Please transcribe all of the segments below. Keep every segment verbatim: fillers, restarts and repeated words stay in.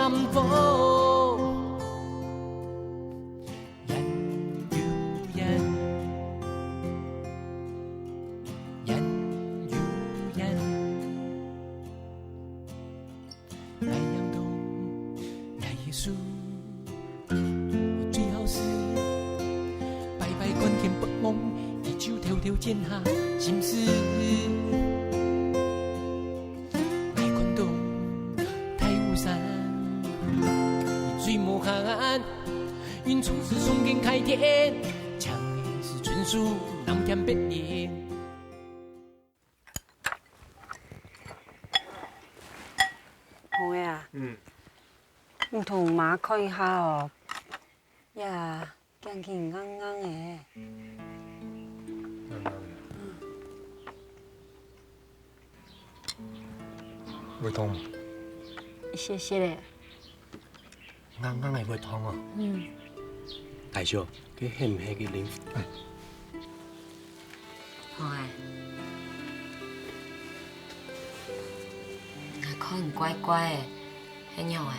遠又遠，遠又遠。 𠊎仰懂𠊎个事，最好是擺擺看天發夢，佢就偷偷剪下心事。𠊎看懂大武山，佢最無閒，雲從是衝天開天，牆內是春樹南天北嶺。 紅仔啊，嗯。你同媽看一下哦，呀，驚佢硬硬个。硬硬个。嗯。會痛嗎？一息息仔。 硬硬个會痛哦。嗯。大叔，該係毋係該靈符？哎。紅仔，𠊎看怪怪个，係仰仔？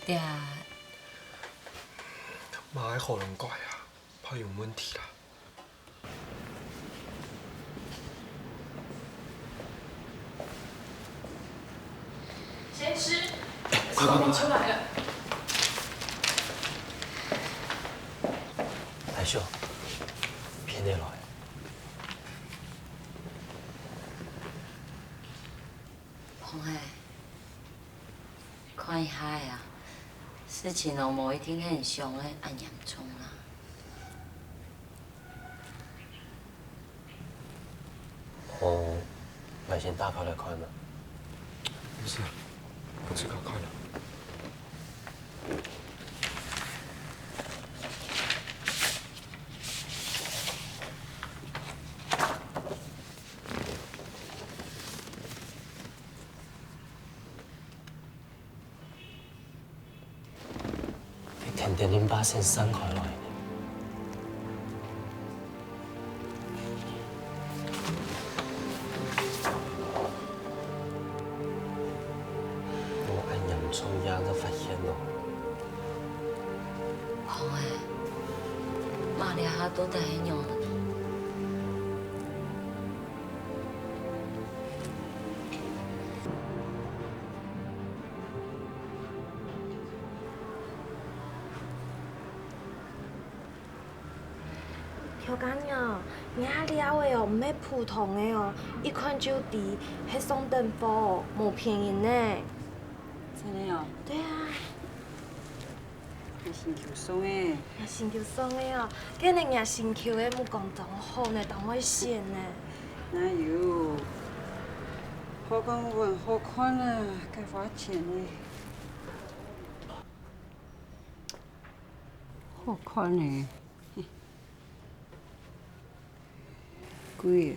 對啊。媽个喉嚨怪啊， 怕有問題啦。先吃，快，快，快。送你出來了。大叔，騙你來。紅仔，看一下仔啊，事情哦，無一定係你想个恁嚴重啊。 哦，𠊎先打開來看啊。不是，我自家看啊。 天頂淋巴線散開來呢。無恁嚴重也就發現咯。好欸，媽這下到底係仰般？ 頭家娘，你這料仔哦，毋係普通个哦，一看就知係上等貨哦，無騙人呢。真个哦？對啊。 𠊎新舊送个。𠊎新舊送个哦，該你若新舊个目光當好呢，當會選呢。哪有？好看還好看啊，該花錢呢。好看呢。 貴。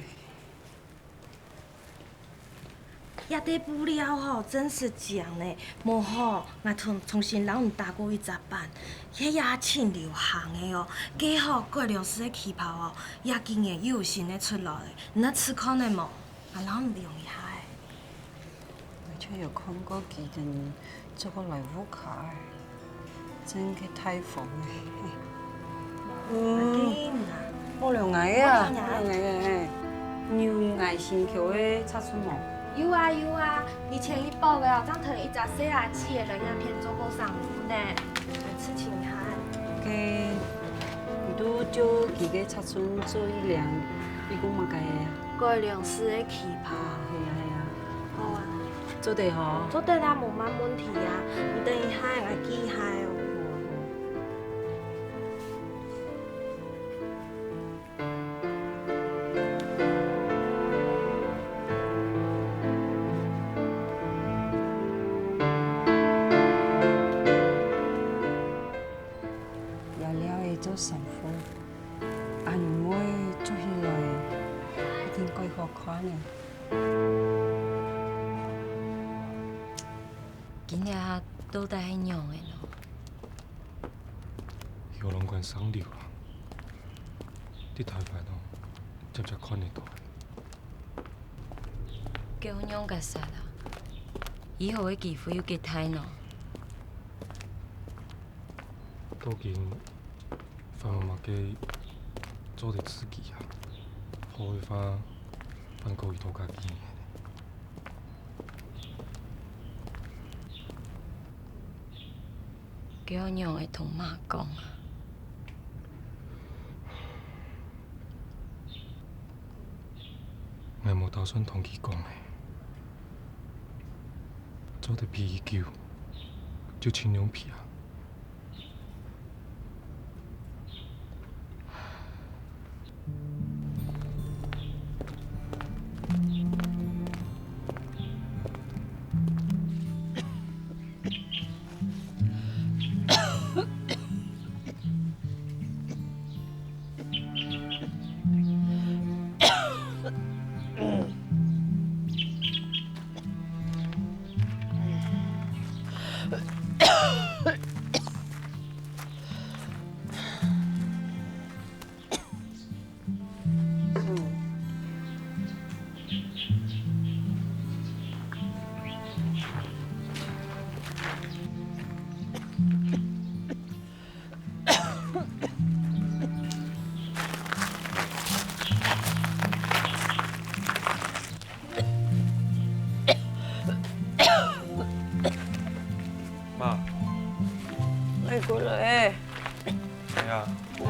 這塊布料吼，真實靚呢，無吼，𠊎重，重新摎你打過一隻版，這也盡流行个哦。該吼，改良式个旗袍哦，這幾年又有新个出來了，你愛試看呢無？𠊎摎你量一下仔。 𠊎就有看過佢等做過來屋下个，真个大方个。嗯，無聊𠊎啊，無聊𠊎啊，有𠊎新舊个尺寸無？有啊有啊，你前一包个哦，正同一隻細阿姊个人影片做過衫褲呢，來試穿下。該，你都照佢个尺寸做一領，一共麼个啊？改良式个旗袍。係啊係啊。 好啊。做得吼？做得啊，無麼問題啊。你等一下，𠊎記一下哦。這料仔做衫褲，阿姆妹著起來一定蓋好看呢。 今日到底係仰仔呢？有人管上流啊，在台灣哦，漸漸看得到。叫仰結煞啊？以後个機會有幾大呢？到今，還有麼个做得自己啊？好个話，還過一頭家己呢。 該愛仰仔同媽講啊？𠊎無打算同佢講欸，做得避佢久，就盡量避啊。 媽。來，過來。哎呀，嗯。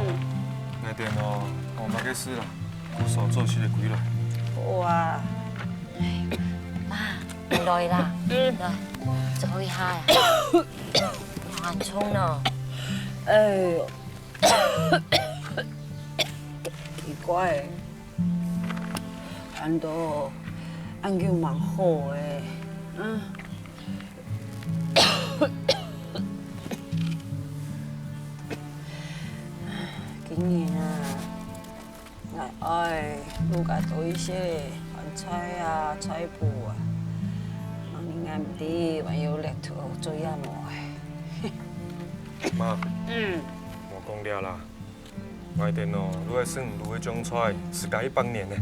𠊎等哦，無麼个事啦，故所做事个歸來。好啊。媽，你來啦，嗯。來，坐一下呀。哪恁重呢？哎喲，奇怪， 寒到恁久吂好欸，嗯。今年啊，𠊎愛摎加多一息个飯菜啊、菜脯啊，望你𠊎毋知還有力度做也無欸。媽，嗯。莫講了啦。 𠊎等哦，就係食毋落个醬菜，自家一百年呢。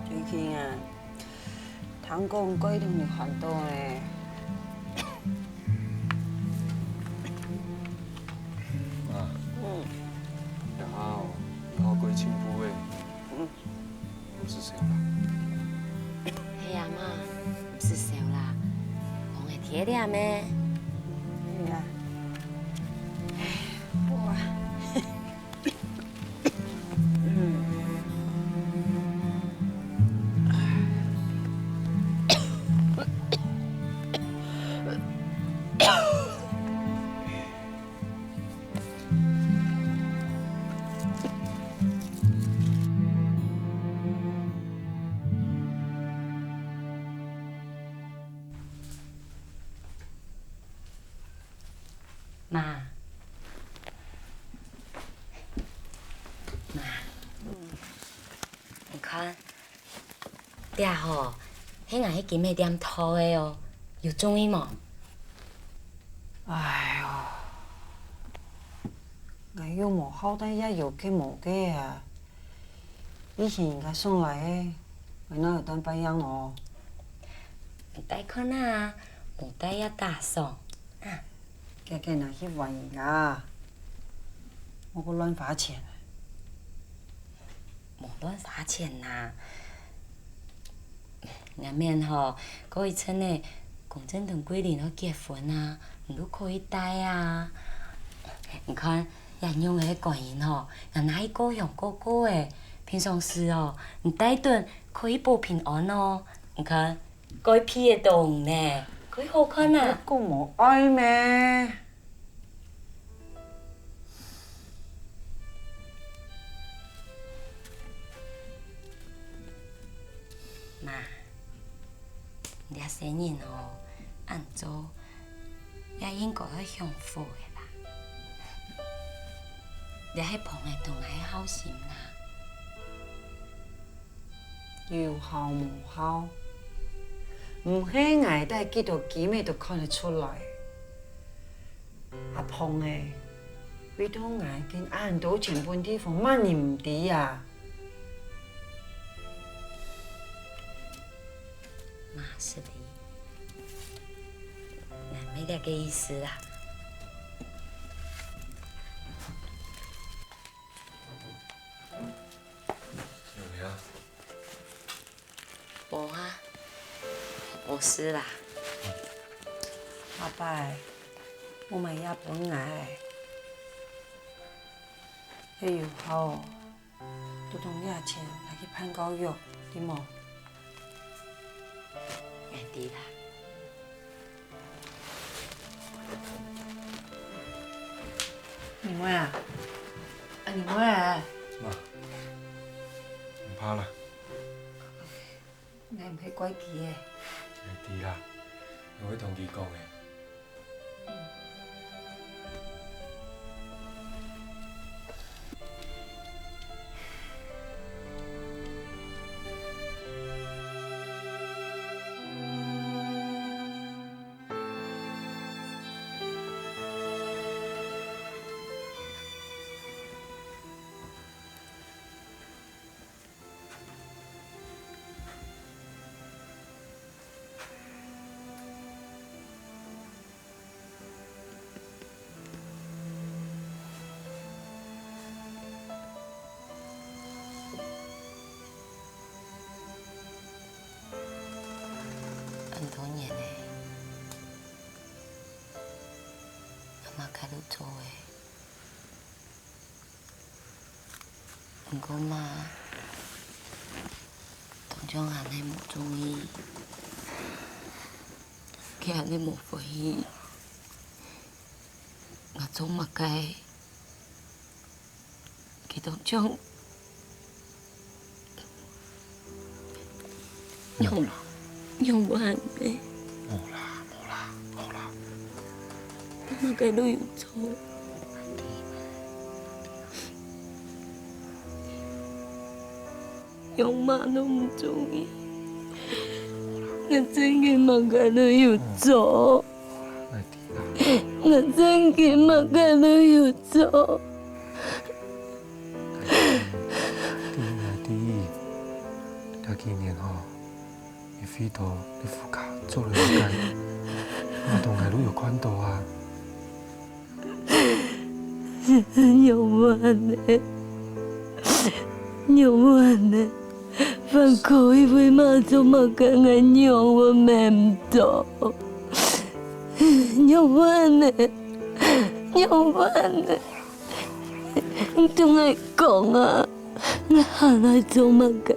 最近啊，聽講蓋多人寒到呢。啊，嗯。然後，以後蓋進步欸。嗯。 毋使愁啦。係啊，媽，毋使愁啦，講个天亮咩？係啊。唉，好啊。嗯。媽，媽，你看， 這吼，係𠊎去金仔店討个哦，有中意無？哎喲，𠊎又無好戴這有个無个啊！以前人家送來个，𠊎哪有當半樣哦？你戴看啊，無戴也打爽啊！ 遽遽拿去還人家，莫過亂花錢。無亂花錢啊！𠊎面吼，過一陣仔，公正同桂林愛結婚啊，你就可以戴啊。你看，這樣个觀音吼，𠊎拿去過香過過欸，平常時哦，你戴等可以保平安哦。你看， 該鼻仔當呢，該好看啊！講無愛咩？媽，你這細人哦，恁做，也應該愛享福个吧？這係捧仔當个孝心啦。 有孝無孝，毋係𠊎帶幾多金仔都看得出來。阿芳仔，為著𠊎捐恁多錢分地方，麼人毋知啊？媽，失禮，𠊎毋係這个意思啦。有影？ 無啊，無事啦。阿伯，𠊎買藥分𠊎。係有效哦，都當這錢拿去辦教育，知無？𠊎知啦。 你妹啊，啊，你妹啊。媽，毋怕啦。𠊎毋係怪佢个。𠊎知啦，𠊎會同佢講个。 恁多年了，阿姆該都做个。 毋過嘛，當像還係無中意，佢還係無歡喜。𠊎做麼个，佢當像 仰，仰般呢？無啦，無啦，無啦。麼个都有做，仰般都毋中意。𠊎真个麼个都有做。 𠊎真个麼个都有做。知，𠊎知，這幾年吼，你為著你父家做了麼个，𠊎同𠊎都有看到啊。仰般呢？仰般呢？ 還可以為麼做麼个𠊎仰般會毋著？仰般呢？仰般呢？你同𠊎講啊，𠊎還愛做麼个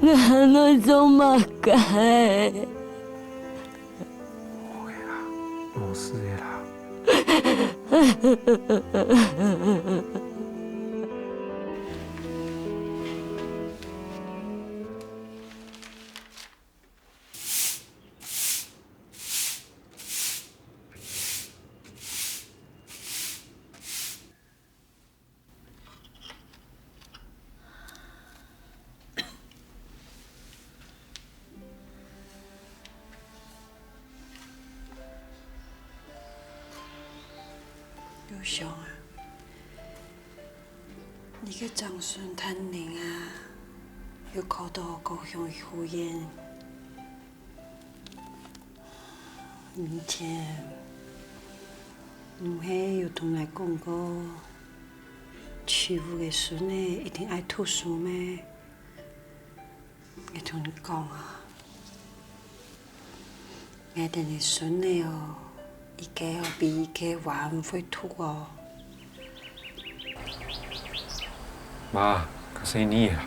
？𠊎還愛做麼个？ 無个啦，無事个啦。又想啊，你个長孫探人啊，又考到高雄醫學院。 以前，毋係有同𠊎講過，徐屋个孫仔一定愛讀書咩？𠊎同你講啊，𠊎等个孫仔哦，一個比一個還毋會讀哦。 媽，較細義啊。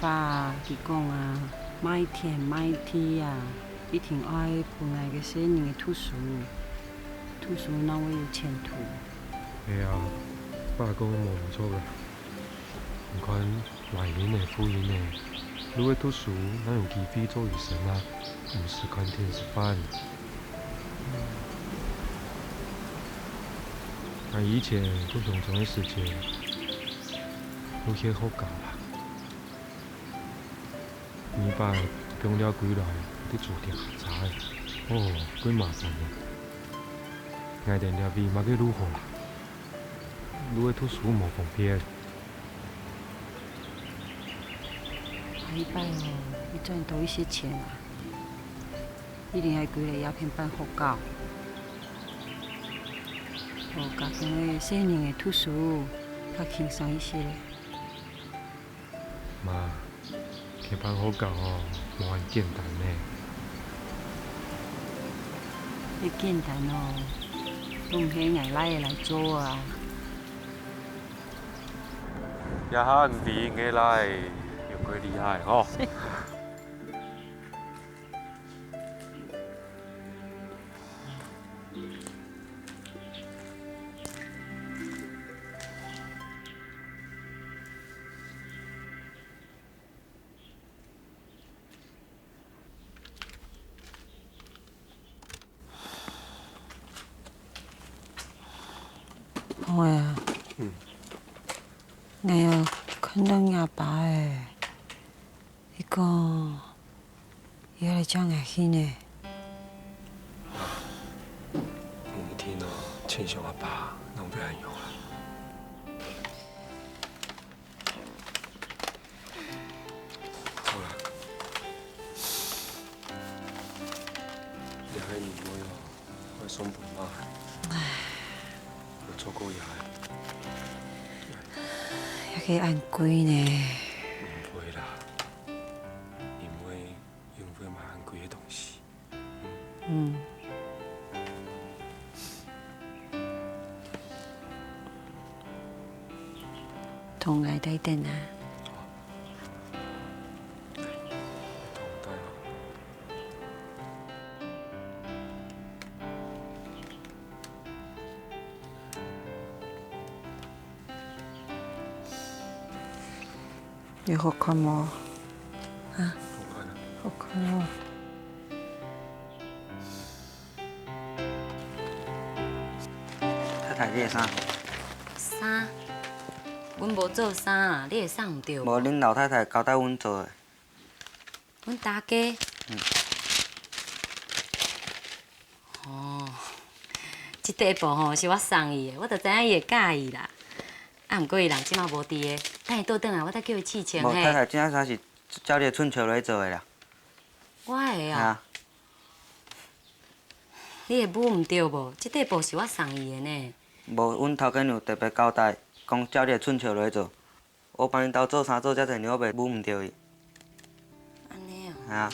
爸，佢講啊，賣田賣地啊，一定愛分𠊎个細人仔讀書，讀書正會有前途。係啊，爸講無毋著啊。你看， 懷孕仔、婦人仔，就愛讀書，正有機會做醫生啊，毋使看天食飯。𠊎以前在鄉村个時節，就歇學校啦。你爸降了歸來，得坐電車个，哦，幾麻煩呢。𠊎等這位麼个路好啦？路个讀書無方便。下一擺哦，你賺多一些錢啊，一定愛歸來這片辦學校，予家鄉个細人仔讀書較輕鬆一些咧。 媽，去辦學校哦，無恁簡單呢。你簡單哦，都毋係𠊎倈仔來做啊。這下毋知𠊎倈仔有幾厲害吼。 好啊。嗯。𠊎有看到若爸欸，佢講，佢愛來接𠊎去呢。你一定哦，盡想阿爸，哪會恁樣啊？ 好啦。這个任務哦，愛送分媽。唉。有做過這个。這个恁貴呢。毋會啦，因為運費嘛恁貴个東西。 嗯。同𠊎帶等啊。同你帶啊。 有好看無？啊？好看啊。好看哦。太太，你个衫。衫？阮無做衫啊，你个衫毋著無？無，恁老太太交代阮做个。 阮大家。嗯。哦，這塊布吼是我送伊个，我就知影伊會佮意啦。啊，毋過伊人這馬無佇咧，等伊倒轉來，我再叫伊試穿無，嘿。太太，這領衫是照你个寸尺來做个啦。我个哦。啊。你會舞毋著無？這塊布是我送伊个呢。無，阮頭家娘特別交代，講照你个寸尺來做。 我幫恁兜做衫做遮濟年，我袂舞毋著伊。按呢哦。啊。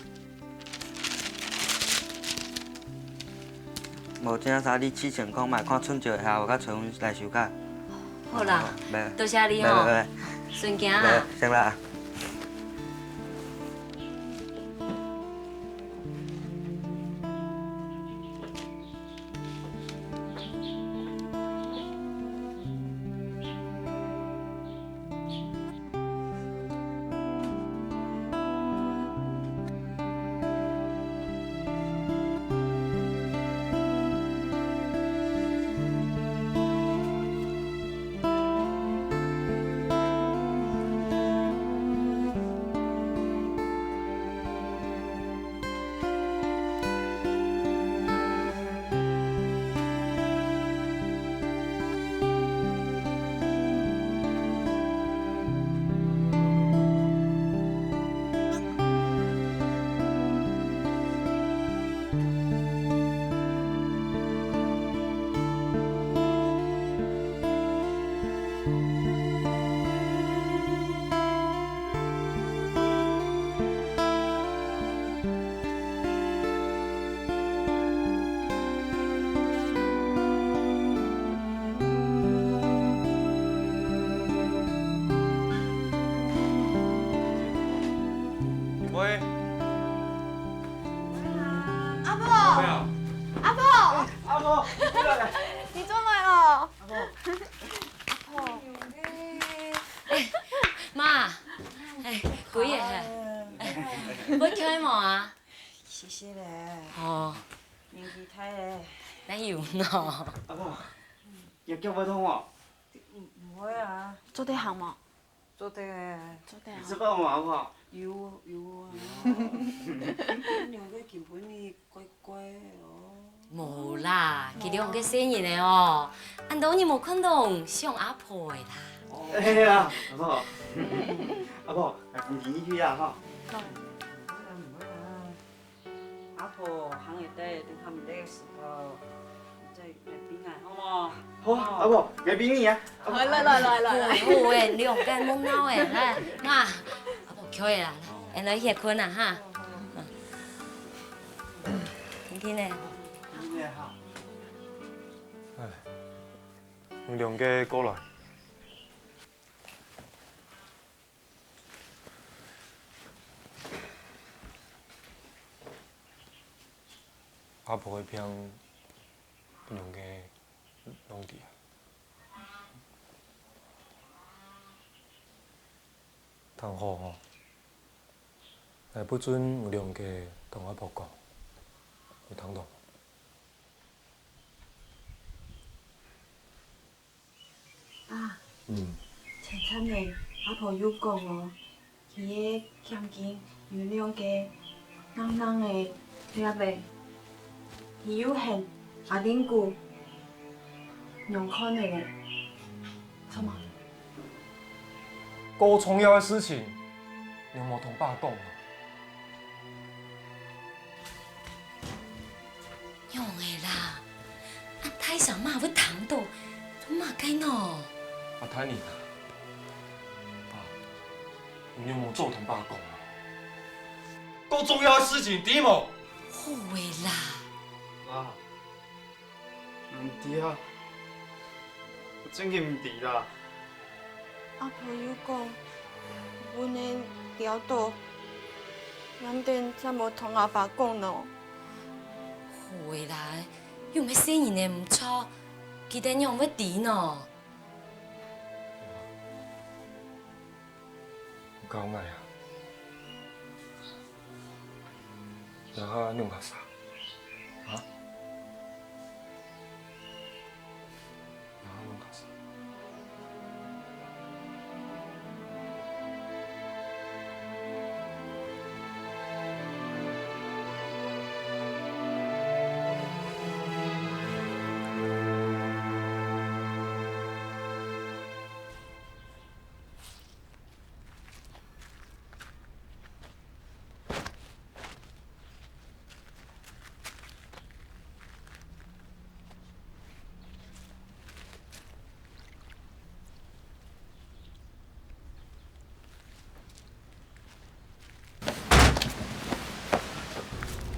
無，這領衫你試穿看覓，看寸尺會合，無就揣阮來收卡。好啦，好，拜拜。多謝你吼。拜拜，拜拜。順行啊。拜拜，先啦。 阿婆！阿婆！阿婆！阿婆！你轉來哦！阿婆！阿婆！媽，哎，幾月嘿？會忒無啊？ 是是咧。哦。年紀大咧。哪有喏？阿婆，你腳會痛無？毋，毋會啊。做得行無？做得。做得行。你食飽無，阿婆？有，有啊。兩个根本你怪怪个哦。無啦，佢兩个細人仔哦，恁多日無看到想阿婆个啦。哎呀，阿婆，阿婆，𠊎扶你去啊，吼。好。阿婆行會得，等行毋得个時候，你再來扶𠊎，好無？好，阿婆，𠊎扶你啊。好，來來來來來。好誒，兩个莫鬧誒，來，啊，阿婆，徛起來啦，來，來歇睏啊哈。嗯。天天呢？天天好。哎，你兩个過來。 阿婆个病，你兩个攏知啊？聽好吼，𠊎不准你兩个同阿婆講，有聽到無？ 啊，嗯。前陣仔，阿婆有講哦，佢个頸根有兩个硬硬个粒仔，佢有喊阿玲牯，仰看个咧？著無？ 過重要个事情，你有無同爸講啊？仰會啦？恁大聲嘛會聽到，做麼个呢？阿太你啊，爸，你有無早同爸講啊？過重要个事情，知無？好个啦。爸， 毋知啊，𠊎真經毋知啦。阿婆有講，分你尞到，恁等正無同阿爸講呢。好个啦，又毋係細人仔毋著，佢等仰會知呢？ 教𠊎啊，這下仰結煞？啊？這下仰結煞？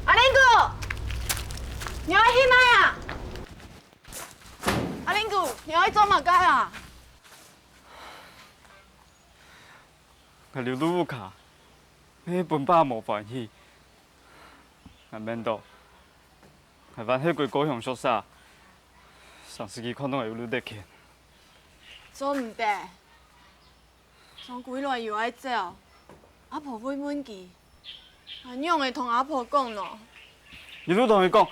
阿玲牯，你愛去哪啊？阿玲牯，你愛做麼个啊？ 𠊎留在屋下，係分爸無歡喜。𠊎愐到，𠊎還係歸故鄉畜舍，成時佢看到𠊎又溜得緊。做毋得，總歸來又愛走，阿婆會問佢，𠊎仰會同阿婆講呢？你就同佢講，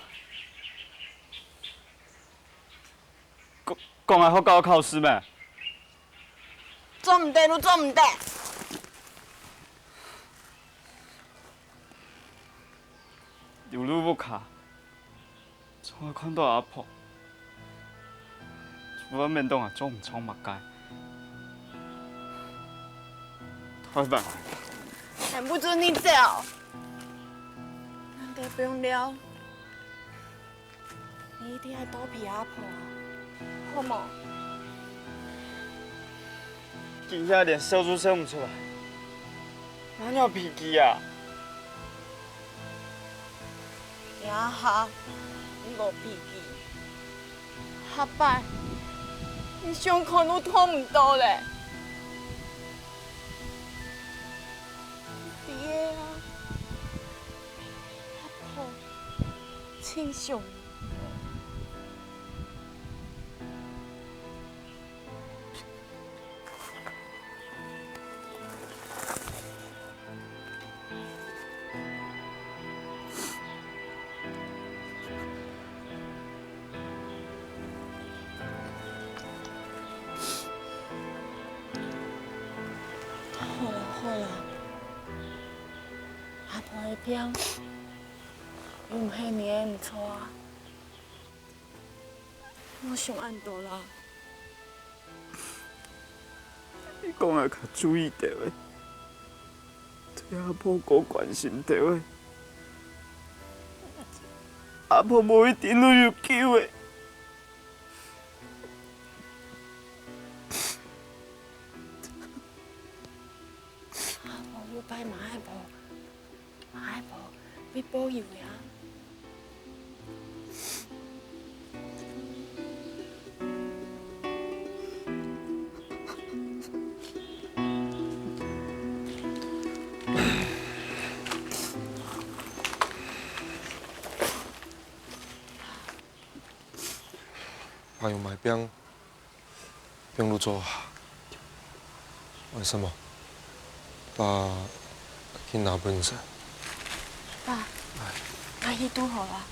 講，講𠊎學校考試咩？ 做毋得就做毋得。留在屋下，總係看到阿婆，就會愐到𠊎做毋著麼个。太煩了。還不准你走，難得放尞。 你一定愛多陪阿婆啊，好無？今下連笑都笑毋出來，哪有脾氣啊？這下你無脾氣，下擺你想看都看毋到咧。知个啊，阿婆。 盡想。好啦，好啦。阿婆个病，又毋係你个毋著啊。莫想恁多啦。你講愛較注意兜仔，對阿婆過關心兜仔。阿婆無一定會有救个。阿婆有拜馬仔婆。 阿婆會保佑个啊。還有買冰。 冰滷做好。為什麼？爸，去拿分你食。爸，𠊎去煮好了。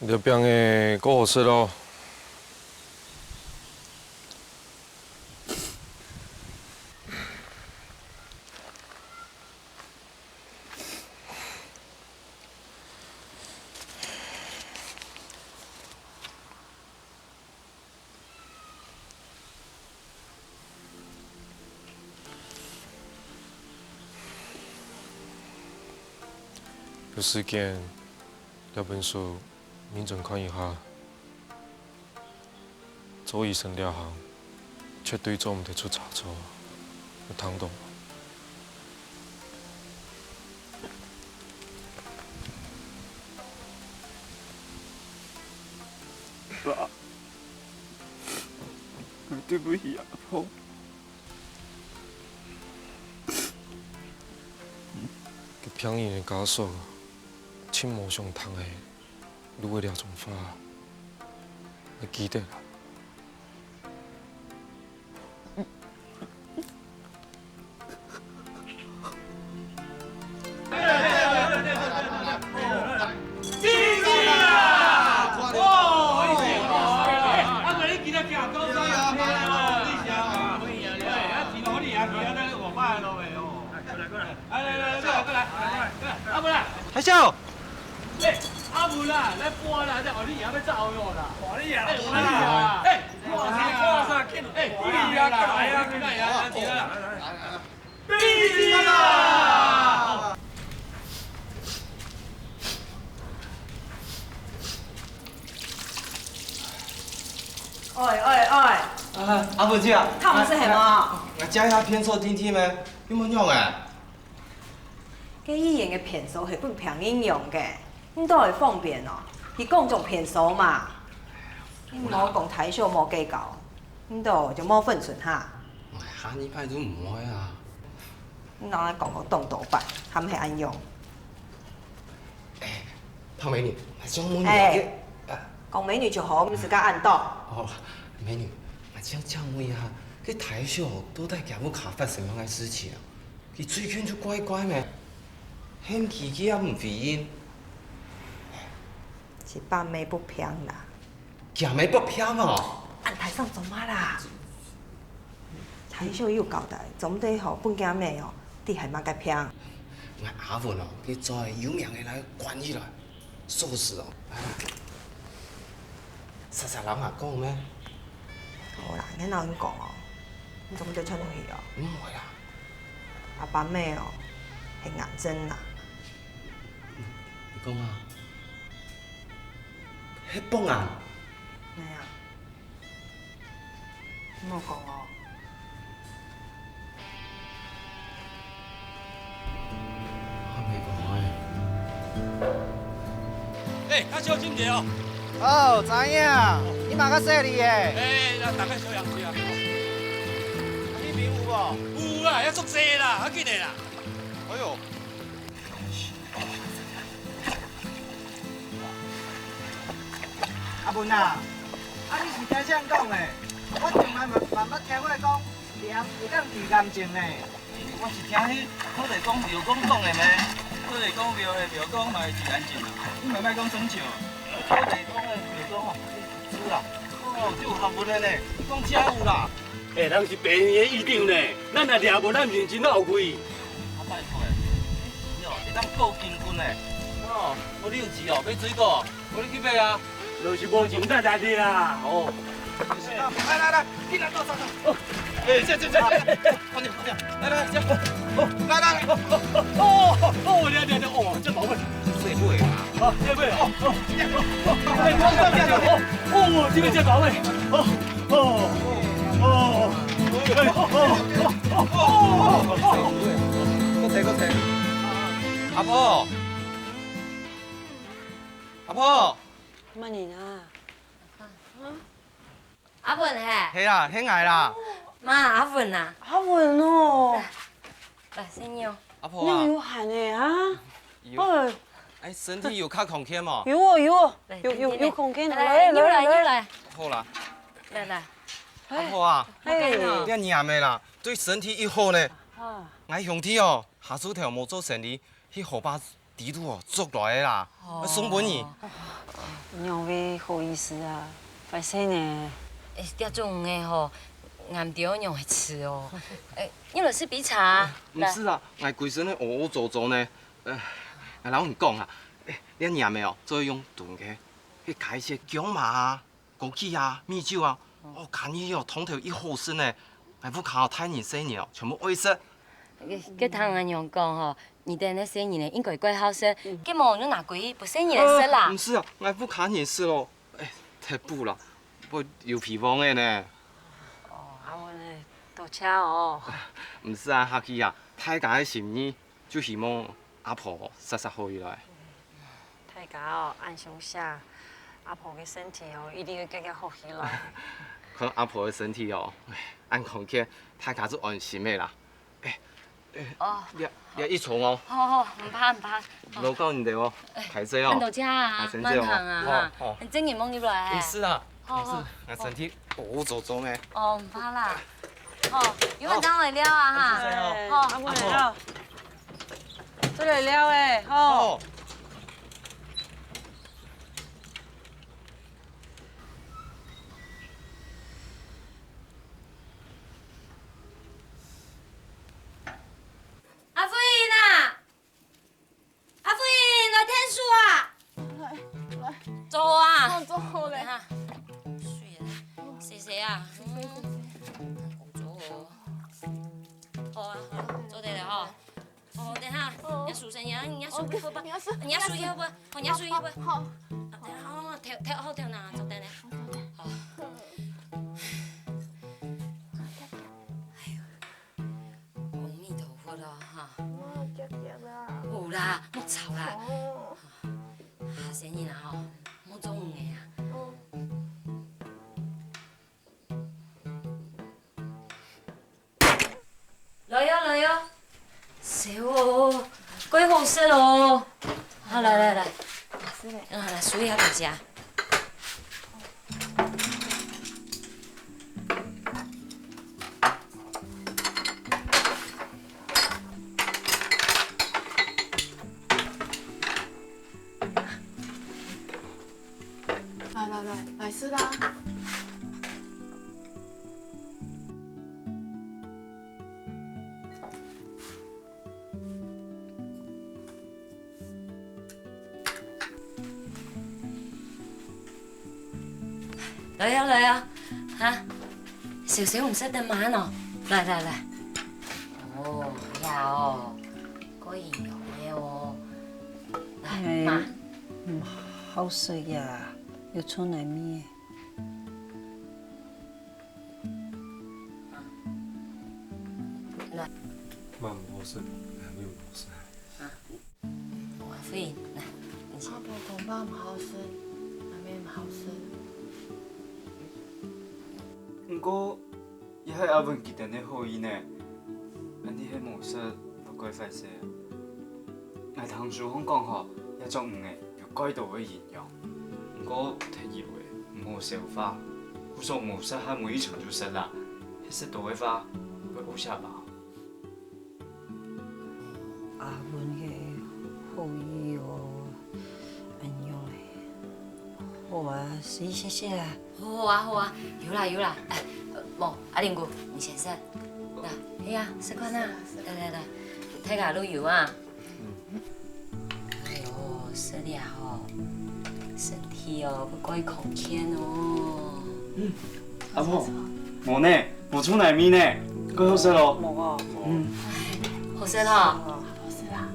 你个餅仔過好食哦。 有時間，這本書認真看一下。做醫生這行，絕對做毋得出差錯，有聽到無？ 爸，對不起阿婆。該病人个家屬，盡無想聽个，你會這種話，愛記得啊。 來，來，來，過來，過來，過來，過來。阿文啊！大少！哎，阿文啊，來搬啦，這奧利亞要走了啦。奧利亞，哎，奧利亞，哎，哇塞，哇塞，哎，奧利亞，過來啊，過來啊，來，來，來。 喂，喂，喂！啊，阿文姐啊，看毋識係無？𠊎這下便所定定咩？有無用啊？該醫院个便所係分病人用个，你都會方便哦，去公眾便所嘛。你莫講大少無計較，你都就無分寸哈。哎，下二擺就毋會啊。 你哪會講到當多擺，還毋係恁樣？哎，胖美女，𠊎想問你，哎，啊，講美女就好，毋使佮恁多。哦，美女，𠊎想請問一下，該大少到底佢屋下發生麼个事情啊？佢最近就怪怪咩，喊佢，佢也毋回應。係爸姆發病啦。 佢姆發病哦！恁大聲做麼啦？大少有交代，做毋得吼分厥姆哦，知係麼个病。𠊎阿文哦，去做有名个來關起來，鎖匙哦。煞煞摎𠊎講咩？好啦，𠊎摎你講哦，你做毋得傳出去哦。毋會啦。阿爸姆哦，係癌症啦。你講啊？ 係腹癌。係啊，莫講哦。阿姆講欸。欸，較小心點哦。哦，知影。你嘛較細膩欸。欸，那大概小樣子啊。你朋友有無？有啦，也足濟啦，較緊的啦。哎喲， 阿文啊，啊你是聽啥人講的？我從來嘛，嘛捌聽過講，鹽會當治癌症呢。我是聽彼土地公廟公講的咩？做得講廟个廟公嘛係自然景啊，你嘛莫講生肖，做得講个廟公吼，豬啦，哦，就有學問个呢，講真有啦。哎，人是百年个以上呢，咱若掠無，咱認真哪有鬼？啊，拜託欸，你哦，會當顧金君呢。哦，無你有錢哦，買水果。 無你去買啊。就是無錢才來的啦，哦。來來來，緊來，走走走。哦，哎，這這這，快點快點，來來，這，哦，來來來，哦哦哦哦，來來來，哦，這寶貝，這寶貝啊，啊，這寶貝，哦哦哦，哎，這寶貝，哦哦，這個這寶貝，哦哦哦，哎，哦哦哦哦哦哦，過來過來，阿婆，阿婆。 麼人啊？阿文嘿？係啦，係𠊎啦。嘛，阿文啊。阿文哦。來，細義哦。阿婆啊。你有閒个啊？有。哎。哎，身體有較康健無？有哦，有哦，來，有有有康健。來來，來來來來。好啦。來來。阿婆啊。哎。這黏个啦，對身體已好呢。啊。𠊎兄弟哦，下晝頭無做生理， 去河壩底肚哦，捉來个啦，哦。送分你。仰會好意思啊，壞勢呢。哎，這種个吼，𠊎毋知愛仰會食哦。哎，你來食杯茶啊。毋使啊，𠊎歸身个烏烏糟糟呢。呃，𠊎摎你講啊，哎，這黏个哦，做得用燉个，去加一息薑嫲啊， 枸杞啊、米酒啊，哦，加入去哦，湯頭已好食呢。𠊎屋下大人細人哦，全部愛食。該聽阿娘講吼，你等个細人呢，應該蓋好食，該無就拿歸分細人來食啦。毋使啊，𠊎屋下人食咯，哎，忒補啦，會有肥胖个呢。哦，阿文呢，多謝哦。毋使啊，客氣啊，大家个心意。 就希望阿婆煞煞好起來。大家哦，恁相惜，阿婆个身體哦，一定會遽遽好起來。看阿婆个身體哦，恁康健，大家就安心个啦。哎，哎，哦。這，這一重哦。好好，毋怕毋怕。勞到你等哦，哎，歹勢哦。恁多謝啊，歹勢哦。慢行啊，好，哈。好。真个望入來。毋使啦，好，好。毋使，𠊎身體烏糟糟个。哦，毋怕啦。好，有閒正來尞啊，哈。好。好，阿婆來尞。 做得了欸，吼。好。阿輝啊，阿輝，來𢯭手啊！來，來。做好啊？哦，做好咧。等下，水啊，洗洗啊。嗯，做好。好啊，好啊，做得了吼。 哦，等下，哦。你手先，你，你手好吧？哦，你手，你手好吧？哦，你手好吧？好。好。啊，等下，哦，頭，頭，好，頭那，坐等咧。好。哎喲，阿彌陀佛咯，哈。哦，遽遽啦。好啦，莫吵啦。哦。啊，細義啊，吼，莫做夢个啊。哦。 來喲，來喲。燒哦，蓋好食哦。好，來，來，來。啊，來，水下大家。 來來來，來食啦！來啊來啊，哈！小小毋食得慢哦，來來來。哦，呀哦。 過營養个哦。來，哎，媽。毋好食呀，有臭泥味。來。媽，毋好食，哎，我也毋好食。啊。阿輝，來，你先。阿婆講飯毋好食，阿姆毋好食。毋過， 也係阿文佢等个好意呢，恁呢係無食，會蓋壞勢。𠊎聽書上講吼，這種魚仔有蓋多个營養，毋過忒油仔，毋好消化，故所無適合每一餐就食啦，係食多个話，會餓死吧。阿文个我食一些些啦。好啊，好啊，有啦，有啦。哎，無，阿玲姑，你先食。來，哎呀，食飯啊！來來來，大家都有啊。哎喲，食了吼，身體哦，會過康健哦。阿婆，無呢，無出哪味呢，過好食咯。無哦。嗯。好食吼。好食啦。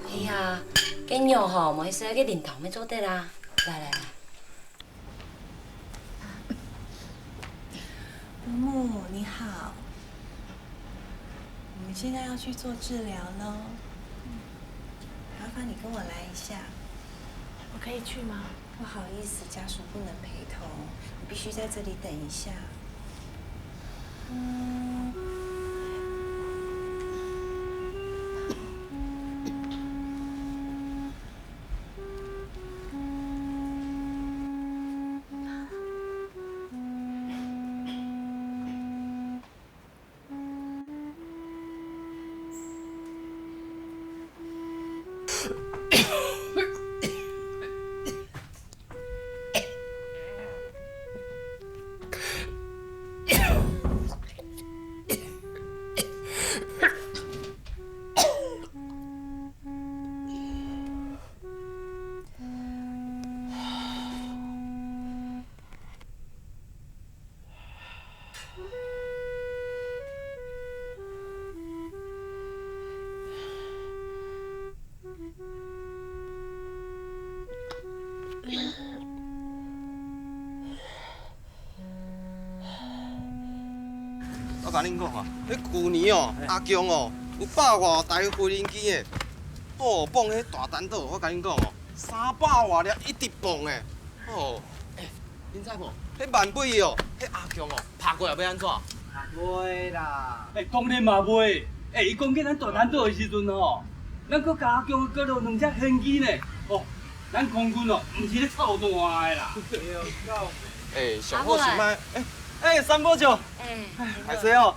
哎呀，該肉吼，無意思，該淋湯乜做得啦。來來來。伯母，你好，我們現在要去做治療咯，麻煩你跟我來一下。我可以去嗎？不好意思，家屬不能陪同，你必須在這裡等一下。嗯。我甲恁講啊，迄舊年哦，阿強哦，有百外台飛行機呢，哦，放迄大丹島，我甲恁講哦，三百外粒一直放呢，哦，欸，恁知無？迄萬八哦，迄阿強哦，拍過來要安怎？袂啦。欸，當然嘛袂。欸，伊講緊咱大丹島的時陣哦，咱閣甲阿強閣落兩隻飛行機呢，哦，咱空軍哦，毋是咧臭彈的啦。欸，上好是莫，欸，欸，三宝酒，欸，歹勢哦，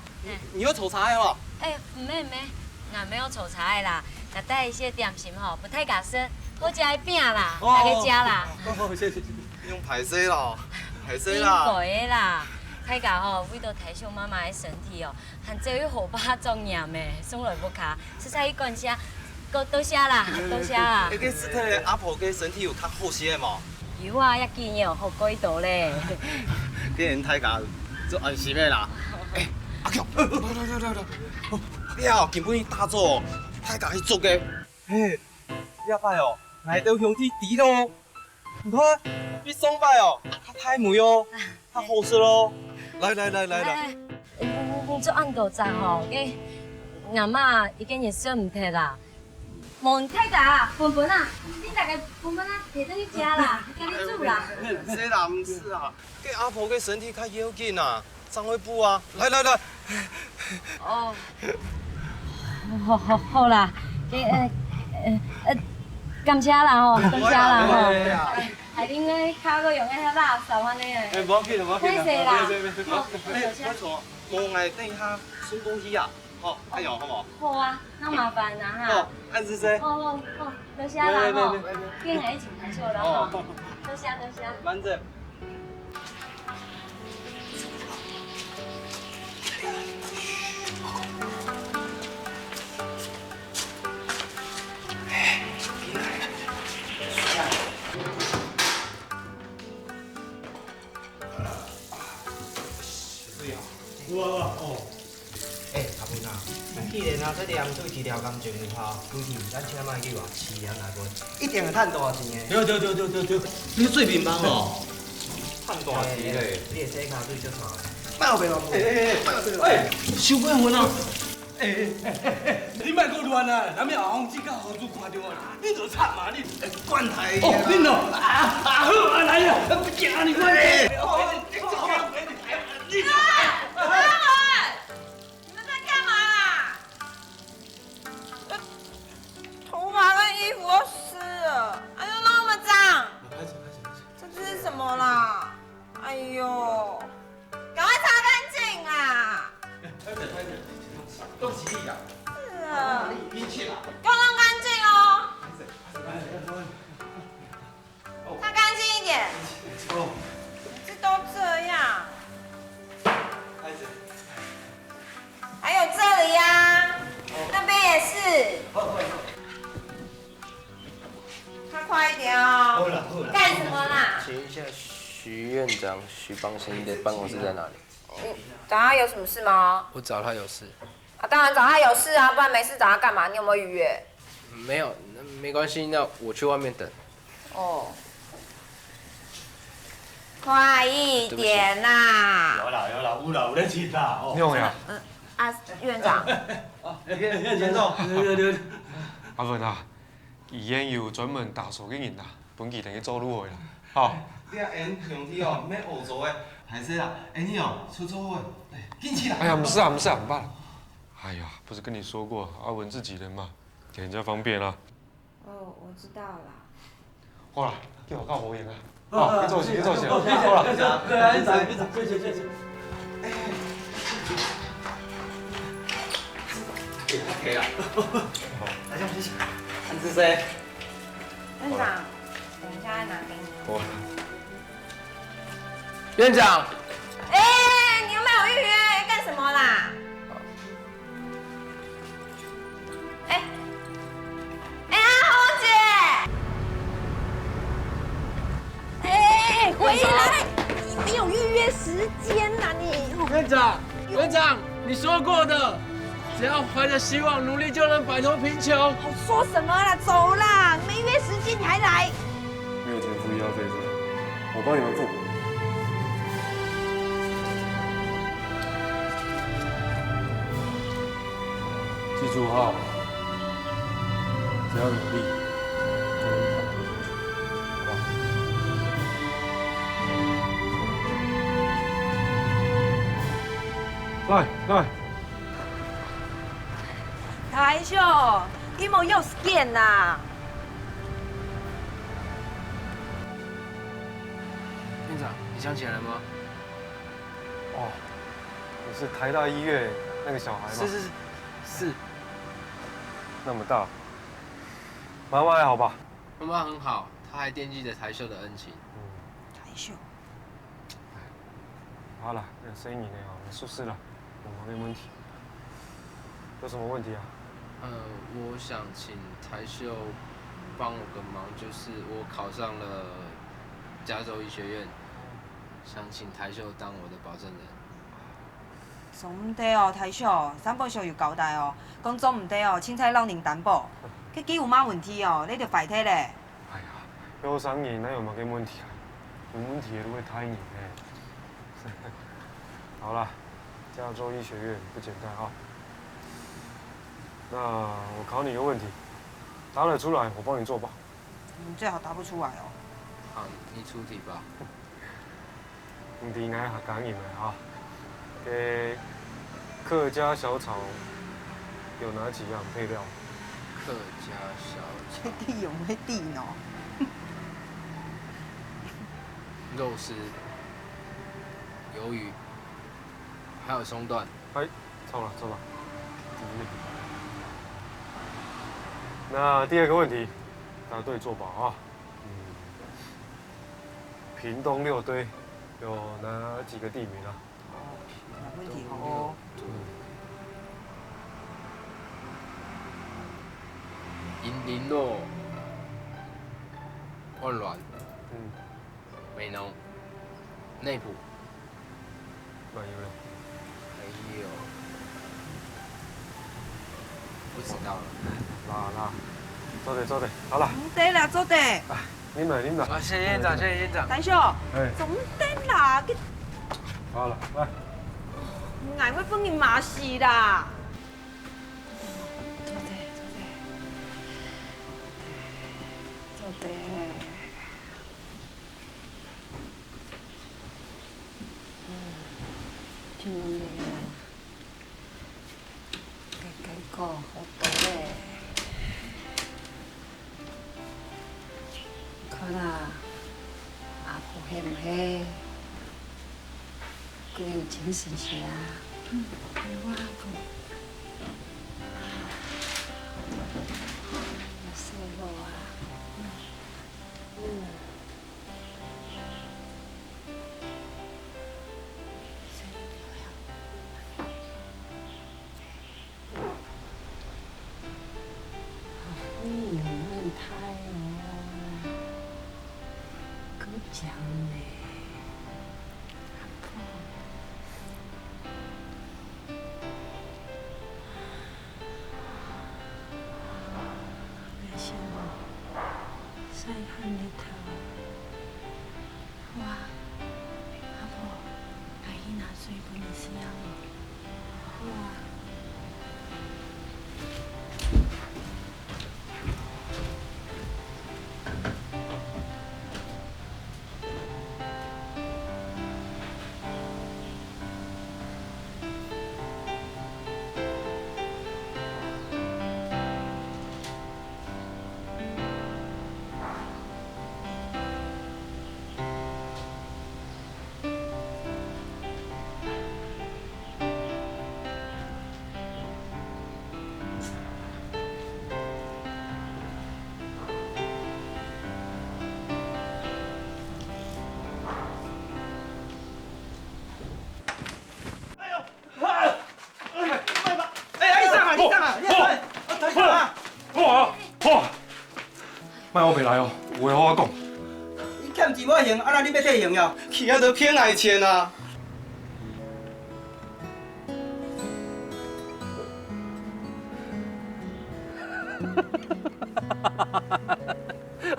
你有炒茶的無？欸，毋免毋免，𠊎無炒茶的啦，𠊎帶一些點心吼，分大家食，好食个餅啦，大家食啦。哦，謝謝，謝謝。用歹勢咯，歹勢啦。應該的啦，大家吼，為著大雄媽媽个身體哦，還走去河壩作業呢，送來屋下，實在去感謝，多多謝啦，多謝啦。欸，該斯特的阿婆个身體有較好些無？ 有啊，這幾日哦，好幾多咧。既然大家做安心的啦。欸，阿強，來來來來來，哦，你啊，今晡日打早哦，大家去捉个。嘿，這擺哦，𠊎兜兄弟知咯。你看，比上擺哦，較大尾哦，較好食咯。來來來來來。欸，你，你做恁多隻吼，該阿媽已經認識毋忒啦。 無，大家啊，分分啊，你大家分分啊，提轉去食啦，家己煮啦。毋是啦，毋是啦，該阿婆个身體較要緊啊，正會補啊。來來來。哦，好好好啦，該呃呃呃，感謝啦吼，感謝啦吼。害恁个跤都用个遐垃圾安尼。欸，無要緊，無要緊，歹勢啦。無要緊，無要緊。欸，我坐，無，𠊎等一下送東西啊。 哦，哎喲，好無？好啊，那麻煩啦哈。哦，恁仔細。哦哦哦，多謝啦吼，來來來來，變成一起合作了哈。哦，多謝多謝。慢走。哇哇哦！ 欸，阿文啊，既然啊，這兩隊治療感情有效，規定咱請莫去外市場來買，一定會趁大錢的。對對對對對對，你最明白哦。趁大錢咧。欸，你的洗跤水足臭。莫白亂摸。欸欸欸，莫白亂摸。欸，收過分啊！欸欸欸欸欸，你莫閣亂啊！若無阿芳姊佮豪子看著啊，你就慘啊！你，欸，管他的。哦，恁哦，啊啊好啊，來啊，不行啊，你快點！哦，你，你，你，你，你，你， 你們在幹嘛啊？頭髮跟衣服都濕了，還要弄那麼髒？這是什麼啦？哎呦，趕快擦乾淨啊！欸，歹勢歹勢，攏是你啦。是啊，你去啦。給我弄乾淨哦。歹勢歹勢歹勢。 哦，他快一点哦！好了好了，干什么啦？请问一下，徐院长、徐邦生的办公室在哪里？嗯，找他有什么事吗？我找他有事。啊，当然找他有事啊，不然没事找他干嘛？你有没有预约？没有，那没关系，那我去外面等。哦，快一点啦！有啦有啦，有啦，有咧接啦哦。你好呀。嗯啊，院长。哦，院长，对对对。阿文啊，医院有专门打扫个人啦，分佢等去做就好啦。好。你啊，恁兄弟哦，免学做个，歹势啦，恁呢哦，出错个，紧去啦。哎呀，毋使啊，毋使啊，毋怕啦。哎呀，不是跟你说过，阿文自己人嘛，给人家方便啦。哦，我知道啦。好啦，叫我告我赢啊。好，去做事，去做事，好啦。对啊，院长，院长，谢谢谢谢。哎，OK 了。大家谢谢。你是谁？院长，等一下再拿给你。好。院长。哎，你又没有预约，干什么啦？哎，哎呀，红姐！哎，回来！你没有预约时间呐，你。院长，院长，你说过的，只要怀着希望，努力就能摆脱贫穷。哦，说什么啦？走啦，没预约时间你还来？没有钱付医药费是吧？我帮你们付。 记住哈，只要努力，就能跑得出去，好不好？来，来。大雄，你莫有事件呐！院长，你想起来了吗？ 哦，你是台大医院那个小孩吗？是是是，是。那么大，妈妈还好吧？妈妈很好，她还惦记着台秀的恩情。嗯。台秀。好了，有声音了哦，你舒适了，有没有问题？有什么问题啊？呃，我想请台秀帮我个忙，就是我考上了加州医学院，想请台秀当我的保证人。 做毋得哦，大雄，三寶叔有交代哦，講做毋得哦，凊彩摎人擔保。該佢有麼問題哦，你就壞忒咧。哎呀，後生人哪有麼个問題啊？有問題个都係大人咧。好啦，加州醫學院不簡單啊。那我考你一個問題，答得出來，我幫你做保。你最好答不出來哦。好，你出題吧。 你知𠊎客家人來啊，該客家小炒有哪幾樣配料？客家小炒。你用會知呢？肉絲、魷魚，還有蔥段。哎，著啦，著啦。那第二個問題，答對做保啊。嗯。 屏東六堆有哪幾個地名啊？哦，這個問題哦。雲林囉，萬巒、嗯。美濃、內埔。 還有咧？還有，不知道了。啦啦，做得做得，好啦。毋得啦，做得。啊，你們你們。啊，謝謝院長，謝謝院長。大雄，哎。做毋得啦，你好了，來。𠊎會分你罵死啦。做得，做得。做得。 嗯，真無奈啊，該結果好多咧。看啊，阿婆係毋係，佢有精神些啊？嗯，有啊，阿婆。有細路啊。嗯。 你有問題哦。想你，阿婆。我想你，晒寒日頭。好啊，阿婆，𠊎去拿水分你食啊。好啊。 哎呦，哎，哎，医生啊，医生啊，你好，好，好，好啊，好啊，莫烏白來哦，有話好好講。你欠錢無還，啊，你欲提還哦？去啊，都騙𠊎錢啊！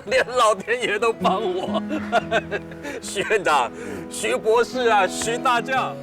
连老天爷都帮我。徐院长、徐博士啊，徐大将。